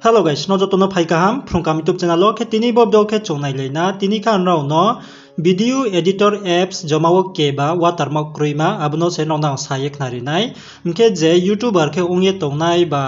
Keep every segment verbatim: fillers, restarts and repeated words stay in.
Hello guys, no joto no phai kaham Phrung Kaham YouTube channel wo. Khe tini bo video khe chung nailai na, tini khe ang nrao no video editor apps joma wo keba watermark kroima, abo no se nrao no ang sa ye khnari nai. Hing khe je YouTuber khe ong ye tongnai ba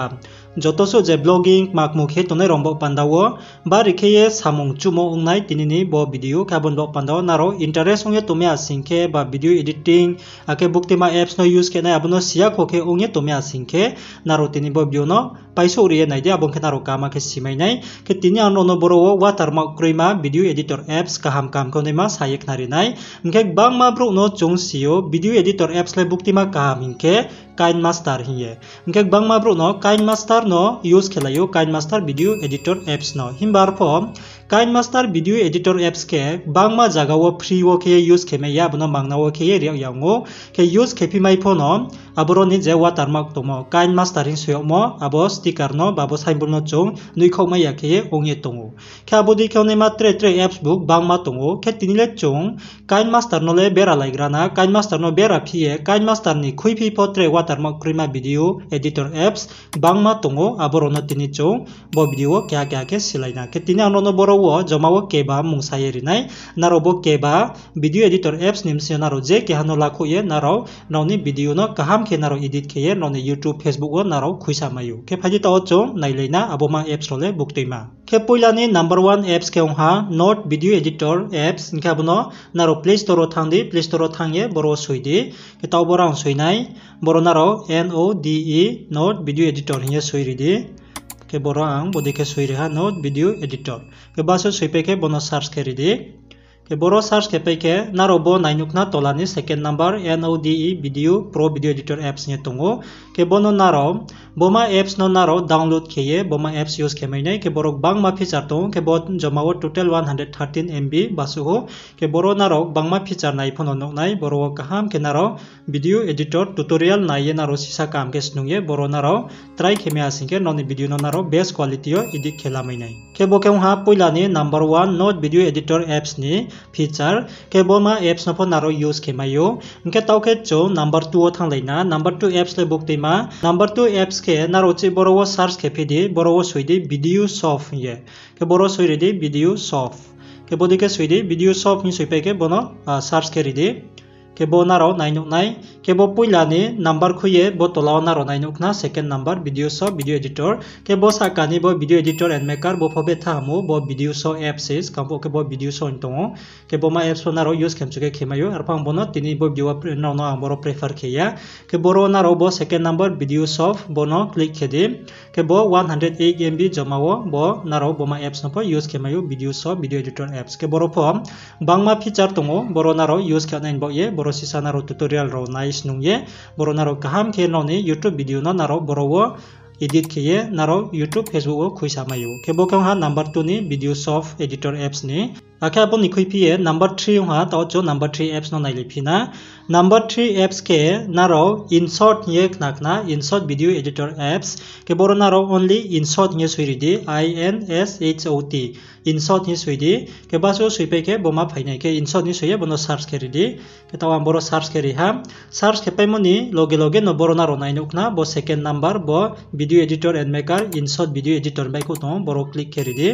joto suh je vlogging kma kmu khe tongnai rao bo panda wo bari khe ye samung chuhmo ong nai tini ni bo video. Khe abo ni bo panda wo nrao interest ong ye tongmai ya sing khe ba video editing, akhe buktima apps no use khe nai abo no si ya kho khe ong ye tongmai ya sing khe, nrao tini bo video no paisouh ri ye nai di, abo ong khe nrao kaham khe simai nai. Khe tini ang nrao no boro wo watermark kroima video editor apps kaham kaham khe naima sa ye khnari nai. Hing khe gbangma brouh no chung si ou video editor apps le buktima kaham hing khe KineMaster hing ye. Hing khe gbangma brouh no KineMaster no use khe lai ou, KineMaster video editor apps no. Himba arpho KineMaster video editor apps khe gbangma zaga wo free wo khe ye use khe mai ya, abo no mangna wo khe ye ri yag ya ong ou. Khe use khe phi mai pho no, aboro ni je watermark tongmo, KineMaster hing soi yagmo, abo sticker no ba abo symbol no chung nuikhaoh mai ya khe ye ong ye tong ou. Khe abo dei khe naima tre tre apps bo gbangma tong ou. Khe tini le chung KineMaster no le bera laigra na, KineMaster no bera phi ye, KineMaster ni khuiphi pho tre watermark kroima video editor apps gbangma tong ou, abo rao no tini chung bo video wo keha keha khe silai na. Khe tini ang nrao no boro wo joma wo keba mung sa ye ri nai. Nrao bo keba video editor apps ni bsing yo nrao je keha no lakhouh ye nrao nrao ni video no kaham khe nrao edit khe ye nrao ni YouTube, Facebook wo nrao khuisa mai ou. Khe phai di taoh wo chung nailai na abo ma apps rao le buktima. Khe poila ni number one apps khe ong ha Node Video Editor apps, hing khe abo no nrao Play Store wo thanng di, Play Store wo thanng ye boro wo soi di. Khe taoh boro ang soi nai, boro nrao N O D E, Node Video Editor hing ye soi ri di. Khe boro ang bo dei khe soi ri ha, Node Video Editor. Khe basuh soipai khe bo no search khe ri di. Khe boro search khe pai khe nrao bo nai nuh khna tola ni second number Node Video Pro Video Editor apps hing ye tong ou. Khe bo no nrao, bo ma apps no nrao download khe ye bo ma apps use khe mai nai. Khe boro gbangma feature tong ou, khe bo joma wo total one hundred thirteen M B basuh ou. Khe boro nrao gbangma feature nai pho no nuh nai, boro wo kaham khe nrao video editor tutorial nai ye nrao sisa kaham khe snung ye boro nrao try khe mai ya sing khe nrao ni video no nrao best quality yo edit khe lamai nai. Khe bo khe ong ha poila ni number one Node Video Editor apps ni feature. Khe bo ma apps no pho nrao use khe mai ou. Hing khe taoh khe chung number two wo thannglai na. Number two apps le buktima. Number two apps khe nrao chih boro wo search khe phi di, boro wo soi di Video Shop hing ye. Khe boro soi ri di Video Shop. Khe bo dei khe soi di Video Shop hing soipai khe bo no search khe ri di. Khe bo nrao nai nuh nai. Khe bo poila ni number khui ye bo tola wo nrao nai nuh khna second number Video Shop Video Editor. Khe bo sahka ni bo Video Editor and Maker bo pho betha ham ou, bo Video Shop apps se skang pho khe bo Video Shop hing tong ou. Khe bo ma apps pho nrao use khe mchu khe khe mai ou, arpho ang bo no tini bo video wo nrao no ang boro prefer khe ya. Khe boro nrao bo second number Video Shop bo no click khe di. Khe bo one hundred eight M B joma wo bo nrao bo ma apps no pho use khe mai ou, Video Shop Video Editor apps. Khe boro pho gbangma feature tong ou, boro nrao use khe nai ni baoh ye, boro sisa nrao tutorial rao nai snung ye, boro nrao kaham khe nrao ni YouTube video no nrao boro wo edit khe ye nrao YouTube, Facebook wo khuisa mai ou. Khe bo khe ong ha number two ni Video Shop Editor apps ni. Akhe abo ni khuiphi ye number three ong ha, taoh chung number three apps no nailai phi na. Number three apps khe nrao InShot hing ye khna khna, InShot Video Editor apps. Khe boro nrao only InShot hing ye soi ri di, I N S H O T, InShot hing ye soi di. Khe basuh soipai khe bo ma phai nai, khe InShot hing ye soi ye bo no search khe ri di. Khe taoh ang boro search khe ri ha. Search khe paimo ni loge loge no boro nrao nai nuh khna bo second number bo Video Editor and Maker InShot Video Editor baihkhouh tong ou, boro click khe ri di.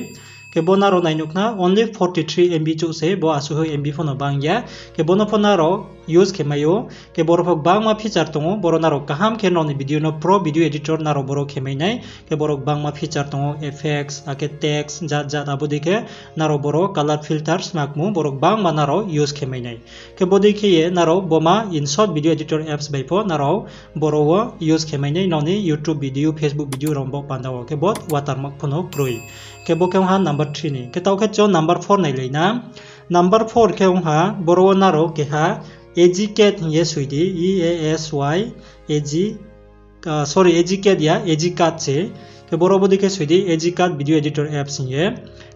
Khe bo nrao nai nuh khna only forty three M B chouh se, bo asuh M B pho no bang ya. Khe bo no pho nrao use khe mai ou. Khe boro pho gbangma feature tong ou, boro nrao kaham khe nrao ni video no pro video editor nrao boro khe mai nai. Khe boro gbangma feature tong ou, effects, akhe text, jat jat abo dei khe nrao boro color filters ma kmu, boro gbangma nrao use khe mai nai. Khe bo dei khe ye nrao bo ma InShot Video Editor apps bai pho nrao boro wo use khe mai nai nrao ni YouTube video, Facebook video rao bo panda wo, khe bo watermark pho no kroi. Khe bo khe ong ha number three ni. Khe taoh khe chung number four nailai na. Number four khe ong ha, boro wo nrao keha AgyCat hing ye soi di, E A S Y, A G, sorry, AgyCat ya, AgyCat se. Khe boro bo dei khe soi di, AgyCat Video Editor apps hing ye.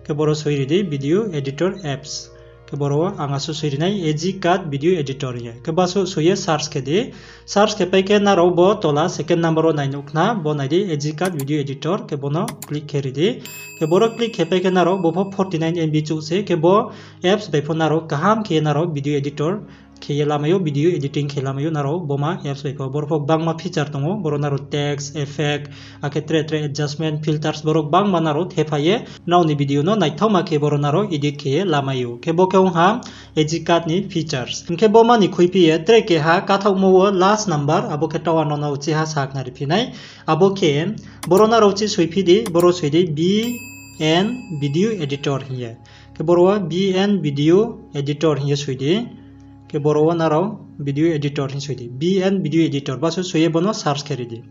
Khe boro soi ri di, Video Editor apps. Khe boro wo ang asuh soi ri nai, AgyCat Video Editor hing ye. Khe basuh soi ye search khe di. Search khe pai khe nrao bo tola second number wo nai nuh khna, bo nai di AgyCat Video Editor, khe bo no click khe ri di. Khe boro click khe pai khe nrao bo pho forty nine M B chouh se, khe bo apps bai pho nrao kaham khe nrao video editor khe ye lamai ou, video editing khe lamai ou nrao boma apps bai pho. Boro pho gbangma feature tong ou, boro nrao text, effect, akhe tre tre adjustment, filters, boro gbangma nrao thephai ye nrao ni video no naithaoma khe boro nrao edit khe ye lamai ou. Khe bo khe ong ha AgiCut ni features. Hing khe boma ni khuiphi ye tre keha kathaohmo wo last number, abo khe taoh ang nrao no uchih ha sakhnari phi nai. Abo khe boro nrao uchih soiphi di, boro soi di B N Video Editor hing ye. Khe boro wo B N Video Editor hing ye soi di. Khe boro wo nrao video editor hing soi di. B N Video Editor, basu soi ye bo no search khe ri di.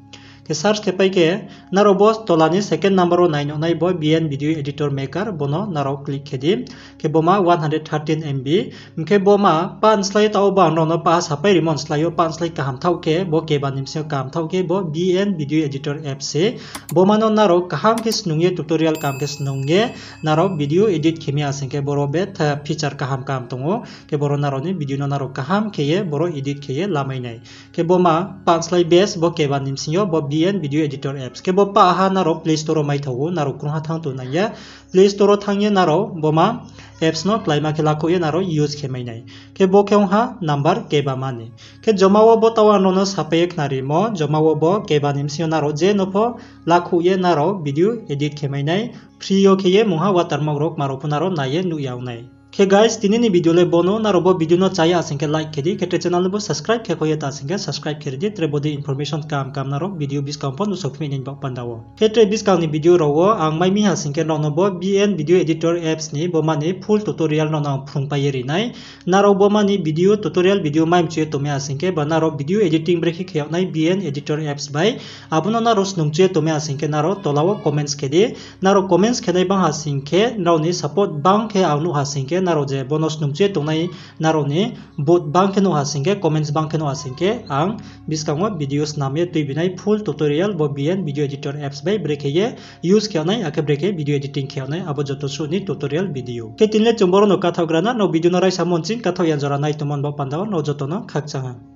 Khe search khe pai khe, nrao bo tola ni second number wo nai nuh nai bo B N Video Editor Maker, bo no nrao click khe di. Khe boma one hundred thirteen M B. Hing khe boma pah ni slái ye taoh wo bo ang nrao no pah sapai rimo ni slái yo pah ni slái kaham thaoh khe, bo keba ni bsing yo kaham thaoh khe, bo B N Video Editor apps se. Boma no nrao kaham khe snung ye, tutorial kaham khe snung ye, nrao video edit khe mi asing khe boro betha feature kaham kaham tong ou. Khe boro nrao ni video no nrao kaham khe ye, boro edit khe ye lamai nai. Khe boma pah ni slái best bo keba ni bsing yo bo B N Video Editor apps. Khe bo pah ha nrao Play Store wo mai thaoh ou, nrao krungha thanng tong nai ya. Play Store wo thanng ye nrao boma apps no kláima khe lakhouh ye nrao use khe mai nai. Khe bo khe ong ha number kebama ni. Khe joma wo bo taoh ang nrao no sapai ye khnarimo, joma wo bo keba ni bsing yo nrao je no pho lakhouh ye nrao video edit khe mai nai. Free yo khe ye mungha watermark rao kma rao pho nrao nai ye nuh yag nai. Khe guys, tini ni video le bo no, nrao bo video no chá ya asing khe like khe di, khe tre channel no bo subscribe khe kho ye ta asing khe subscribe khe ri di, tre bo dei information kaham kaham nrao video buskang pho nuhsao phimai nai ni baoh panda wo. Khe tre buskang ni video rao wo ang mai mi ha sing khe nrao no bo B N Video Editor apps ni boma ni full tutorial nrao no ang phrungpai ye ri nai. Nrao boma ni video tutorial video mai mchu ye tongmai asing khe, ba nrao video editing brekhe khe yag nai B N Editor apps bai. Abo no nrao snungchu ye tongmai asing khe nrao tola wo comments khe di. Nrao comments khe nai bang ha sing khe, nrao ni support bang khe ang nuh ha sing khe, nrao je bo no snungchu ye tongnai nrao ni vote bang khe nuh ha sing khe, comments bang khe nuh ha sing khe, ang buskang wo video snam ye tuibi nai full tutorial bo B N Video Editor apps bai brekhe ye use khe yag nai, akhe brekhe video editing khe yag nai, abo joto suh ni tutorial video. Khe tini le chung boro no kathaohgra na, nrao video no raisa monching kathaoh ya jora nai tongmo ni baoh panda wo nrao joto no khakchang ha.